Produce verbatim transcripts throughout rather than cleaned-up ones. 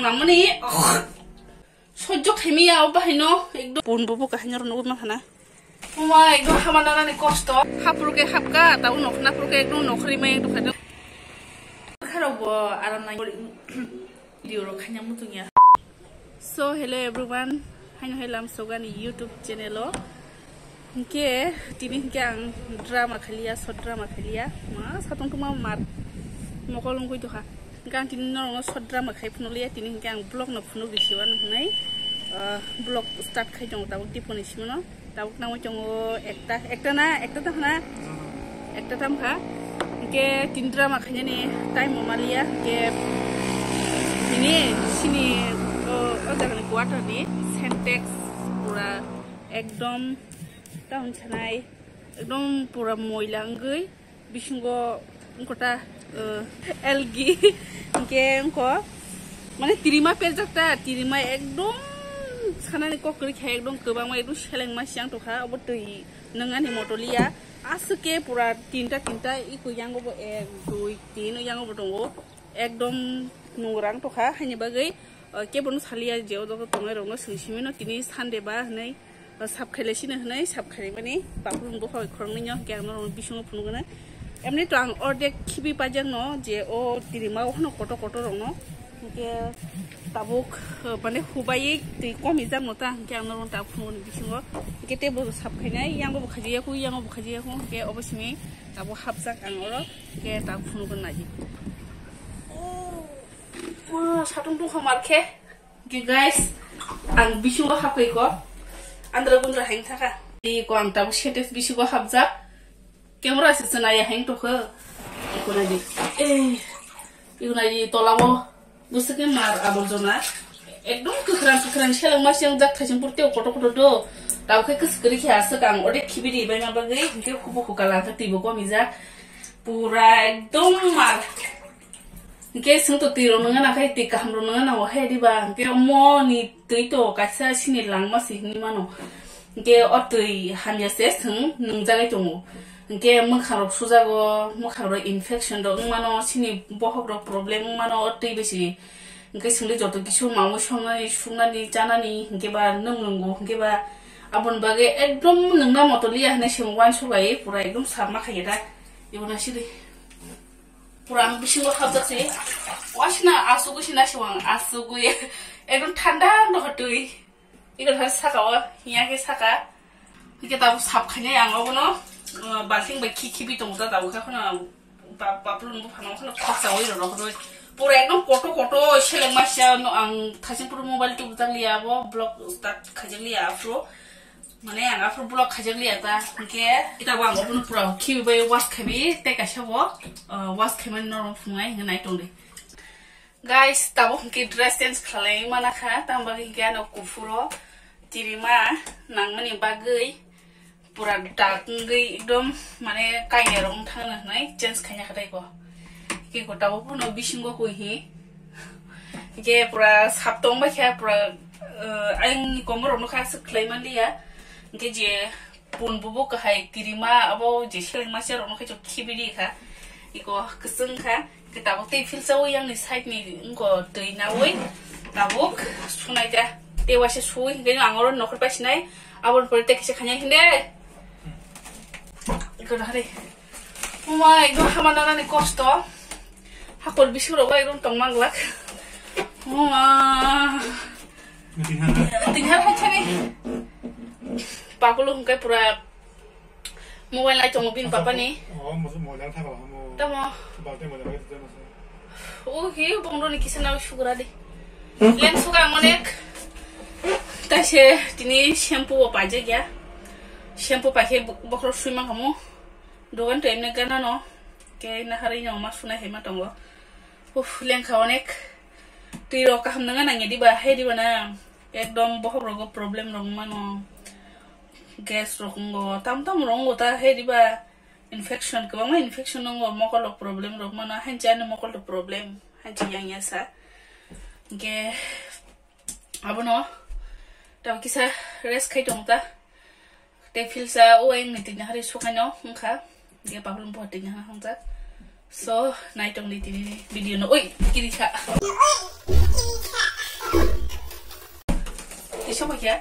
Mamani, oh, sojjo khaimiya o bahai no, ekdom. Pun bubu kahai no nugwi mankha na. Oma, ekdom hama nanani kosto. Hapuru ke hapka, tabo nokna puru ke ekdom nokhri ma ekdom khajo. Kharo bo aram nai. Video rok khaina muchungya. So, hello everyone, haino hai lam sogani YouTube channel o. Hingke tini hingke ang drama khaliya, short drama khaliya. Ma satong tuma mar mokol wngkoi tokha. Hingke ang tini norokno short drama khai phunukliya, tini hingke ang vlog no phunuk risiwano hinui, ah, vlog start khai tongo tabuk tiponi simano. Tabuk nangwi tongo ekta, ekta na, ekta tamo na? Ekta tam kha. Hingke tin drama khainani time bo maliya. Hingke tini sini, o, o jagani quarter ni Sentex pura ekdom town sanai, ekdom pura moila wngwi. Bisingo wngkota, eh, L G, hingke wngko, mane tirima perjak ta, tirima ekdom sanani kok kwrwi kha, ekdom kwbangma, ekdom selengma siyang tokha, obo twi nwng ani moto liya, aswk ke pura tinta, tinta iko yango bo ek, dui, tin, yango bo tongo, ekdom nungrang tokha, haini bagwi, eh, kebono saliya je o jaga tongnai rokno swng simi no tini Sunday ba hinui. O sap khailai sino hinui, sap khaimani, papulung bo hoi khoroknwi no, hingke ang norok bisingo phunukgwna. Emni to ang ordek khibi pajak no, je o tirima o hano kotor kotor rok no. Hingke tabuk, eh, mane hubai twi komi jak no ta, hingke ang norok tabuk phunukgwna bisingo. Hingke tei bo sap khainai, yango bo khajiya khu, yango bo khajiya khu, hingke obo simi tabuk hapjak ang oro, hingke tabuk phunukgwna naidi. Oh, satung tungkha mar khe. Oke guys, ang bisingo hapkai ko. Andra gundra haing thaka. Di ko ang tabuk Sentex bisingo hapjak. Camera se chwnaya haing tokho. Iko nai di. Eh, iko nai di tolao. Busa ke mar aborjona. Ekdom kwkhwrang kwkhwrang seleng ma siyang jak thaising purte kotor kotor do. Tabuk khe kwswk kwrwi khe aswk ang ode khibi di bai ma bagwi. Hingke hubu hukala khe twibo komi jak. Pura ekdom mar. Hingke swng to twi rok nangna nangkhe twi kaham rok nangna nango he diba, hingke omo ni twi to kaisa sini langma se hinui mano, hingke o twi hamya se swng nungjagwi tongo, hingke mwkhang rok sujago, mwkhang rok infection rok wng mano, sini bohok rok problem wng mano o twi bai se, hingke swngli joto kisu mamwi songnani, suknani, chanani, hingke ba nwng nungo, hingke ba aboni bagwi ekdom nungna moto liya hinui se uansuk bai pura ekdom sap ma khaiya da, ebo na sidi. Pura ang bisingo hapjak se. Wasna asugwi se nasi wang asugwi. Ekdom thanda no twi. Iko thar saka o, hiya ke saka. Hike tabuk sap khainai ang obono, uh, balting bai khi khi bi tongo ta tabuk khe kheno ba-, bapulung bo phano kheno khaksa oi rw rw. Pura ekdom koto koto seleng ma sia no ang thasing puro mobile tubujak liya bo vlog start khaijak liya afro. Mane ang aphuru vlog khaijak liya ta, hingke ita bo ang obono pura khibi bai wash khaibi tei kaisa bo, uh, wash khaimani norok phunuknai hingke nai tongdi. Guys, tabuk hingke dress change khlai mana kha, tamo bagwi hingke ano kuphuro tirima nangmani bagwi pura dark wngwi ekdom mane kaiya rok wng thangna hwnwi change khaina kha tei ko. Hingke ko tabuk phano bisingo koi hi. Hingke pura sap tong bai khe pura, eh, ayang ni komor rok no kha aswk khlai man liya. Hingke je pun bubu kahai tirima abo je seleng ma sia rok no khe chok khibi ri kha. Iko kwchwng kha. Hingke tabuk tei philsa o yang ni side ni wngko twi nawi. Tabuk sunai kha. Tei waisa sui hingke ang oro nokhor pasinai. Aboni pore tei kisa khainai hinde. Iko dah re. Oma, ekdom hama nanani kosto. Hakor bising rogo ekdom tongma glak. Oma. Tingha hai chani. Pakulu hingke pura mobile nai tongo bini papa ni. Oh, mo-, mobile thaka mo. Tamo. Balte mobile thaka mo. O hi bongdo ni kisa na sugra di. Lem suka ang onek. Taise tini shampoo o paijak ya. Shampoo paikhe bo-, bokhorok sui mankhamu. Dogan to emne gana no. Ke naharwi no ma sunai hai ma tongo. Uf, lengkha onek. Twi rok kaham nangya nangya diba, hai diba na. Ekdom bokhok rogo problem rok mano. Gas rok wngo, tam tam rok wngo ta, hai diba. Infection, kwbangma infection wngo, mokol rok problem rok mano, hanchi ani mokol rok problem, hanchi yang ya sa. Hingke abono tamo kisa rest khai tong ta. Tei philsa o ayang ni tini hari sukaino wngkha, hingke paklung bo tini ha hwngjak. So, nai tong di tini video no, oi, kiri kha. Apa ya?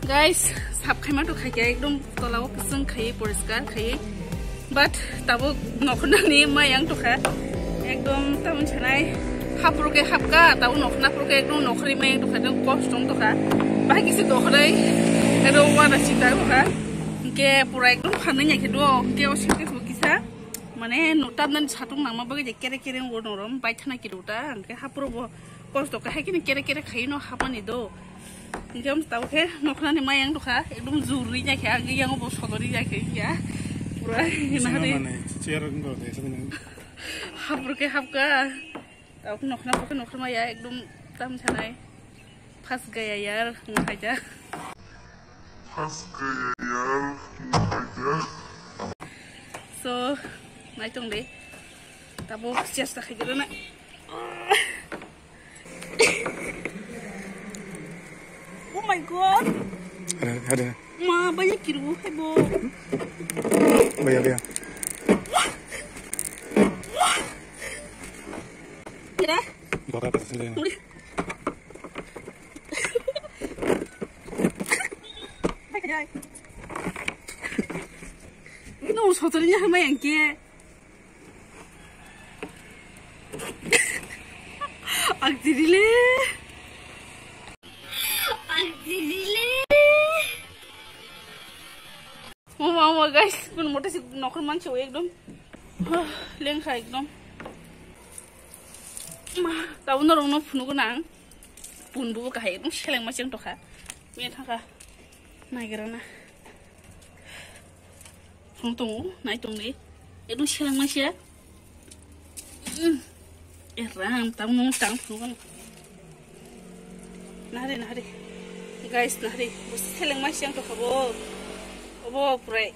Guys, sap khaima to khaikha ekdom tolao kwchwng khaiwi poriskar khaiwi. But tabuk nokhornani mayang tokha. Ekdom tamoni sanai hapro khe hapka, tabuk nokhorna phuru khe ekdom nokhorwi mayang tokha, ekdom kosto wng tokha. Bahai kisa dokhorwi ekdom wana chita tokha. Hinkhe pura ekdom phanwi ya khe do, hinkhe o site bo kisa mane no tamnani satung nangma bagwi je kere kere wngwi norom bai thana khe do ta, hinkhe hapro bo kosto khe hai khe kere kere khaiwi no hapmani do. Hinkhe omo tabo khe nokhornani mayang tokha, ekdom jurwi ya khe, ang yango bo sodorwi ya khe ya. Pura nahari. Chair wngkha de, sabi nang. Hapro khe hapka. Tabuk nokhorna bo khe nokhorma ya, ekdom tam sanai. Phas gaya yar, wng khaida. Phas gaya yar, wng khaida. So, naitong de. Tabuk chesta khaigwrana. Oh my God. Ada, ada. Ma, banyak kiru, hai bo. Baya, baya. Kira? Gora apa sih? Uri. Hai, hai. No, sotorinya sama yang kia. Ang tirile. Ang tirile. Mama, mama, guys, kun mote si nokhor manse ekdom. Lengkha ekdom. Ma, tabuk norokno phunugo nang. Pun bubu kahai ekdom seleng ma cheng tokha. Miya thangkha. Naigrana. Phung tongo, nai tongdi. Ekdom seleng ma siya. Mm. Eh, ram, tamo tang phung. Nahari, nahari. Guys, nahari. Busi seleng ma siya tokha bo. Obo purai.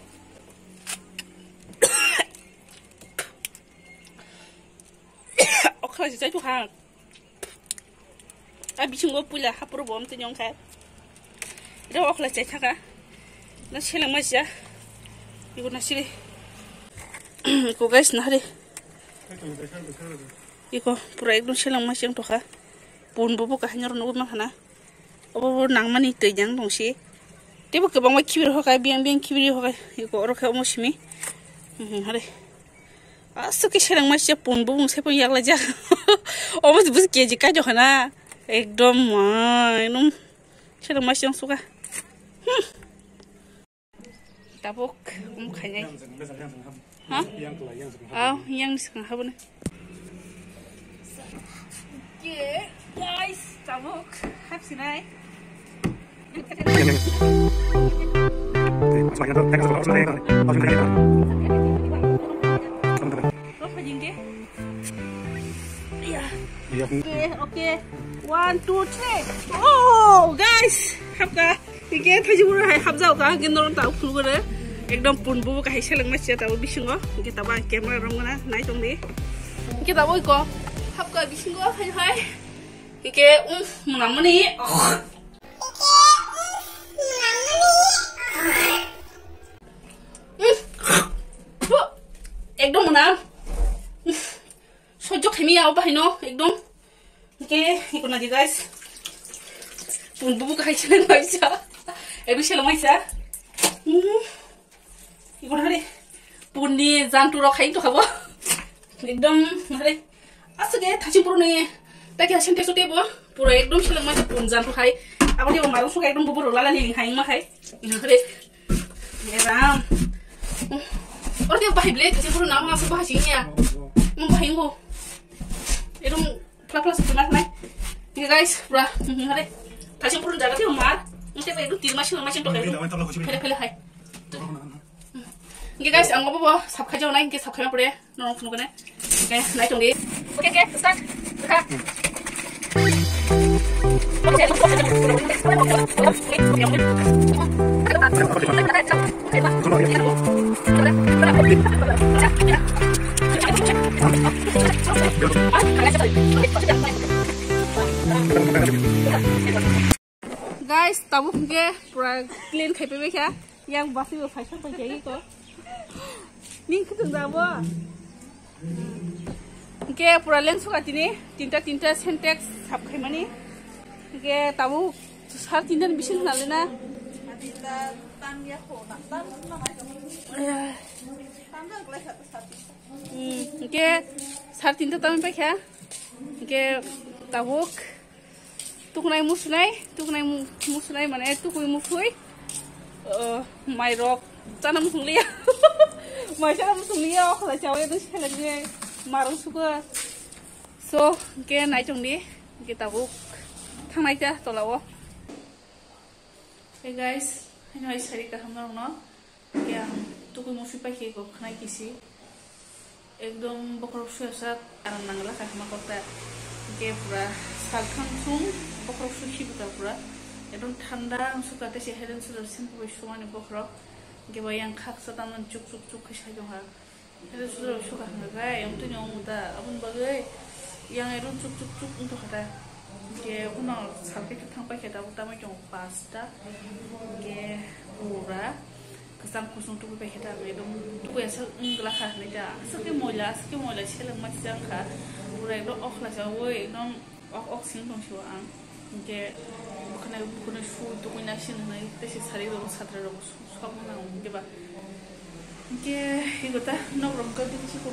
Okra si chai tu ha. A bisingo puila hapro bom tini ongkha. Ida okla chai thaka. Na seleng ma siya. Ibu nasiri. Iko guys, nahari. Iko pura ekdom seleng ma siya tokha. Pun bubu kahai noro nugui mankha na. Obo bo nangmani twi jang tongsi. Teibo kwbangma khibiri hokai, biyang biyang khibiri hokai. Iko oro khe omo simi. Mhm, hare. Aswk khe seleng ma siya pun bubung se pun yaklai jak. Omo se busi K G kai jokha na. Ekdom ma, ekdom seleng ma siya suka. Hmm. Tabuk, um, khainai. Ha? Ah, yang ni swkang habuna. Ye, guys, tabuk, hapsinai. Iya. Iya. Okay, okay. One, two, three. Oh, guys, hapka. Hingke thaijiburo hai hapjao ka, hingke norok ta ukhulgore. Ekdom pun bubu kahai seleng ma siya tabo bisingo. Hingke tabo ang camera romgana, nai tongdi. Hingke tabo iko hapka bisingo, hai, hai. Hingke, um, mwnamani. Oh. Hingke, um, mwnamani. Um. Ekdom mwnam. Sojok khaimi ya, o bahai no, ekdom. Hingke, iko naidi guys. Pun bubu kahai seleng maisa. Ebi seleng maisa. Hmm. Iko hari. Pun ni jantu rok khai to khabo. Ekdom hari. Aswk khe thaising puro ni. Taki hasim tesu tebo. Pura ekdom seleng maisa pun jantu khai. Aboni marung suka ekdom bubu rok lala liling khai ma khai. Hari. Ye ram. Oro dia bahai ble, kasi puro nama asa bahai sini ya. Mau bahai ngo. Itu plus plus itu mas nai. Ini guys, pura, hmm, hari. Kasi puro jaga sih mar. Mesti kayak itu tirma sih, masih tuh kayak itu. Pele pele hai. Tuh. Ini guys, ang apa apa, sab kaja nai, ini sab kaja pura. Norok phunukgwne. Okay, nai tongdi. Okay, okay, start. Rekha. Guys, tabuk hwnkhe pura clean khai paibai kha. Yang basi bo phaisa pai kha iko. Ning khwtwng da bo. Hwnkhe pura leng suka tini tinta tinta Sintex sap khaimani. Hwnkhe tabuk sar tinta ni bising hwnalena. Hwnkhe sar tinta tamo paikha. Hwnkhe tabuk tuknai musunai, tuknai mu-, musunai mane tukui musui. O, mairok chana musung liya. Mai chana musung liya, o khala chawi no seleng ni marung suka. So, hwnkhe naichong di, hwnkhe tabuk thangnai ta tola o. Hey guys, haino hai sari kaham norokno. Hwnkhe ang tukui musi paikhe bo khwnai kisi. Ekdom bokhorok suyajak, aram nangla kahima kokta. Hwnkhe pura saltham sung bokhorok susi bwkha pura. Ekdom thanda ang sukha tei se Head and Shoulder shampoo bai sumani bokhorok. Hwnkhe bo yang khaksa tamni chuk chuk chuk khe sai tongkha. Ero sujaro suka hwnkha khe, ayang twi ni omo da, aboni bagwi yang ero chuk chuk chuk wng tongkha da. Hwnkhe uno salkhe thang paikha tabuk tamai tongo pasta. Hwnkhe pura kwchang kusung tubui paikha da, ang ekdom tubui aswk wng glakha hinwi da. Aswk khe moila, aswk khe moila seleng ma sijak wngkha. Pura ekdom okhla chaui ekdom Ok, ok, sing tong sio ang. Hwnkhe bwkhwnai, bwkhwnai su tugui na sini hwnwi tei se sari rok, satra rok su-, sok mano ang hwnkhe ba. Hwnkhe ego ta nok rok khe duk siko.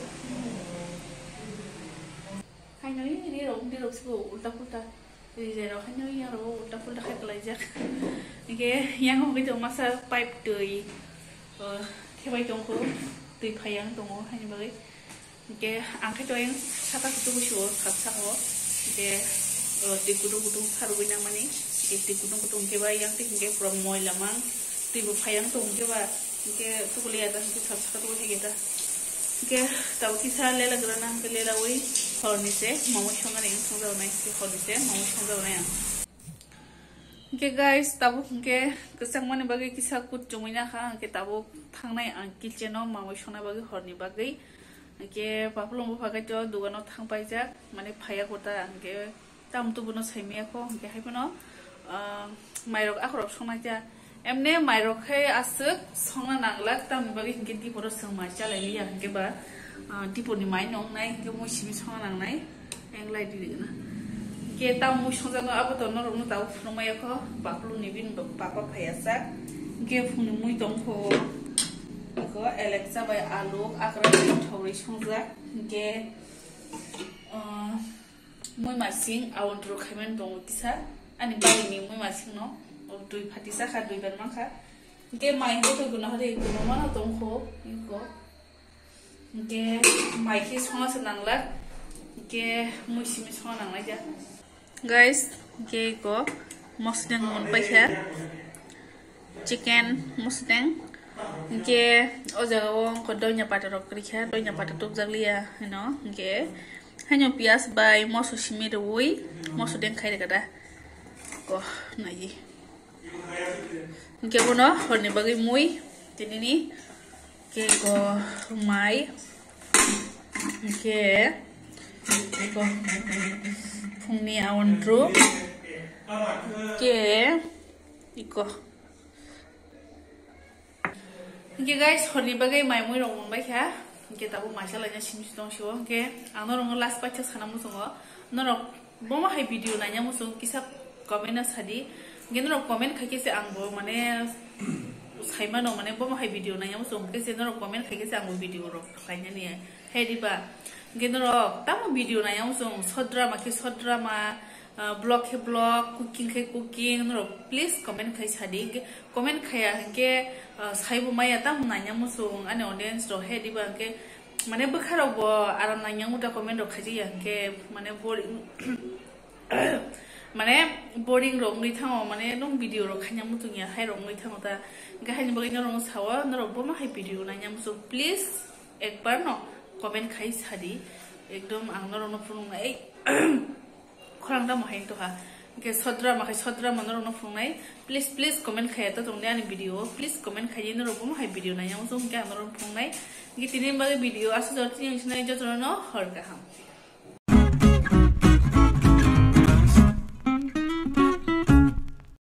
Haino ri rok, di rok siko ulta pulta. Ri je rok haino yang rok ulta pulta khai kwlaijak. Hwnkhe yang hwnkhe tong masa pipe twi, o, thebai tongkho, twi phai yang tongo haini bagwi. Hwnkhe ang khe to yang saka kutung sio sap saka o. Hwnkhe, o, twi kutung kutung pharugwi nangmani. Hwnkhe twi kutung kutung hwnkhe ba yang twi hwnkhe pura moila mang. Twi bo phai yang tong hwnkhe ba. Hwnkhe tukuli ya ta hwnkhe sap saka tugui hwnkhe ta. Hwnkhe tabuk kisa lela gra na hwnkhe lela ui horni se mamui songani ang songjago nai hwnkhe horni se mamui songjago nai ang. Hwnkhe guys, tabuk hwnkhe kwchangmani bagwi kisa kut chumui nakha, hwnkhe tabuk thangnai ang kitchen o mamui songna bagwi horni bagwi. Hwnkhe papulung bupha khe to dogano thang paijak, mane phaiya kota, hwnkhe tam tubuno saimaya kho, hwnkhe haiphano, ah, mairok akhorok songnaikha. Emne mairok khe aswk songna nanglak, tamni bagwi hwnkhe diporo chwng mai chalai liya, hwnkhe ba, ah, diponi mai nongnai, hwnkhe mui simi songna nangnai. Eng lai di na. Ke ta mui songjak no abo to norok no tabuk phunuk maya kho, baklo ni bini bapa phai ya sak. Ke phung ni mui tong kho. Ko Alexa bai alu, akra bai thogri songjak. Ke, ah, mui masing awon tro khaiman tong kisa. Ani bari ni mui masing no. O dui phati sa kha, dui bar man kha. Ke mai ko to guna hade ko mano tong kho. Ko. Hwnkhe mai khe songna se nanglak, hwnkhe mui simi songna nanglai ja. Guys, hwnkhe eko mosodeng mon paikha, chicken mosodeng. Hwnkhe o jaga o wngkha doina pata rok kwrwikha, doina pata tubjak liya hino. Hwnkhe haino piyaj bai moso simi rwui mosodeng khai rwkha da. Ko nai. Hwnkhe bono horni bagwi mui tinini. Khe eko mai. Hwnkhe eko phungni awan tru. Hwnkhe eko. Hwnkhe guys, horni bagwi mai mui rok mon baikha. Hwnkhe tabuk maisa laina simi tong sio. Hwnkhe ang norok last paitha sana muchungo. Norok Bomo hai video naina muchung kisa comment no sadi. Hwnkhe norok comment khaikhe se ang bo mane saimano, mane bomo hai video naina muchung hwnkhe se norok comment khaikhe se ang bo video rok khlainani. He diba? Hwnkhe norok tamo video naina muchung, short drama khe short drama, ah, vlog khe vlog, cooking khe cooking, norok please comment khai sadi. Hwnkhe comment khaya hwnkhe, ah, saibo maya tamo naina muchung ani audience rok, he diba? Hwnkhe mane bwkha rok bo aram nangya muta comment rok khaijak ya hwnkhe mane boring, mane boring rok wngwi thango, mane nung video rok khaina muchung ya hai rok wngwi thango ta. Hwnkhe haini bagwi norok sao, norok bomo hai video naina muchung, please ekbar no comment khai sadi, ekdom ang norok no phunuknai. Khorang tamo hai wngtokha. Hwnkhe sodra makhai sodra mo norokno phunuknai. Please, please comment khaiya to tongdi ani video o. Please comment khaiwi norok bo hai video naiya wngkha hwnkhe ang norokno phunuknai. Hwnkhe tini bagwi video aswk jora tini wngsinai jotono hor kaham.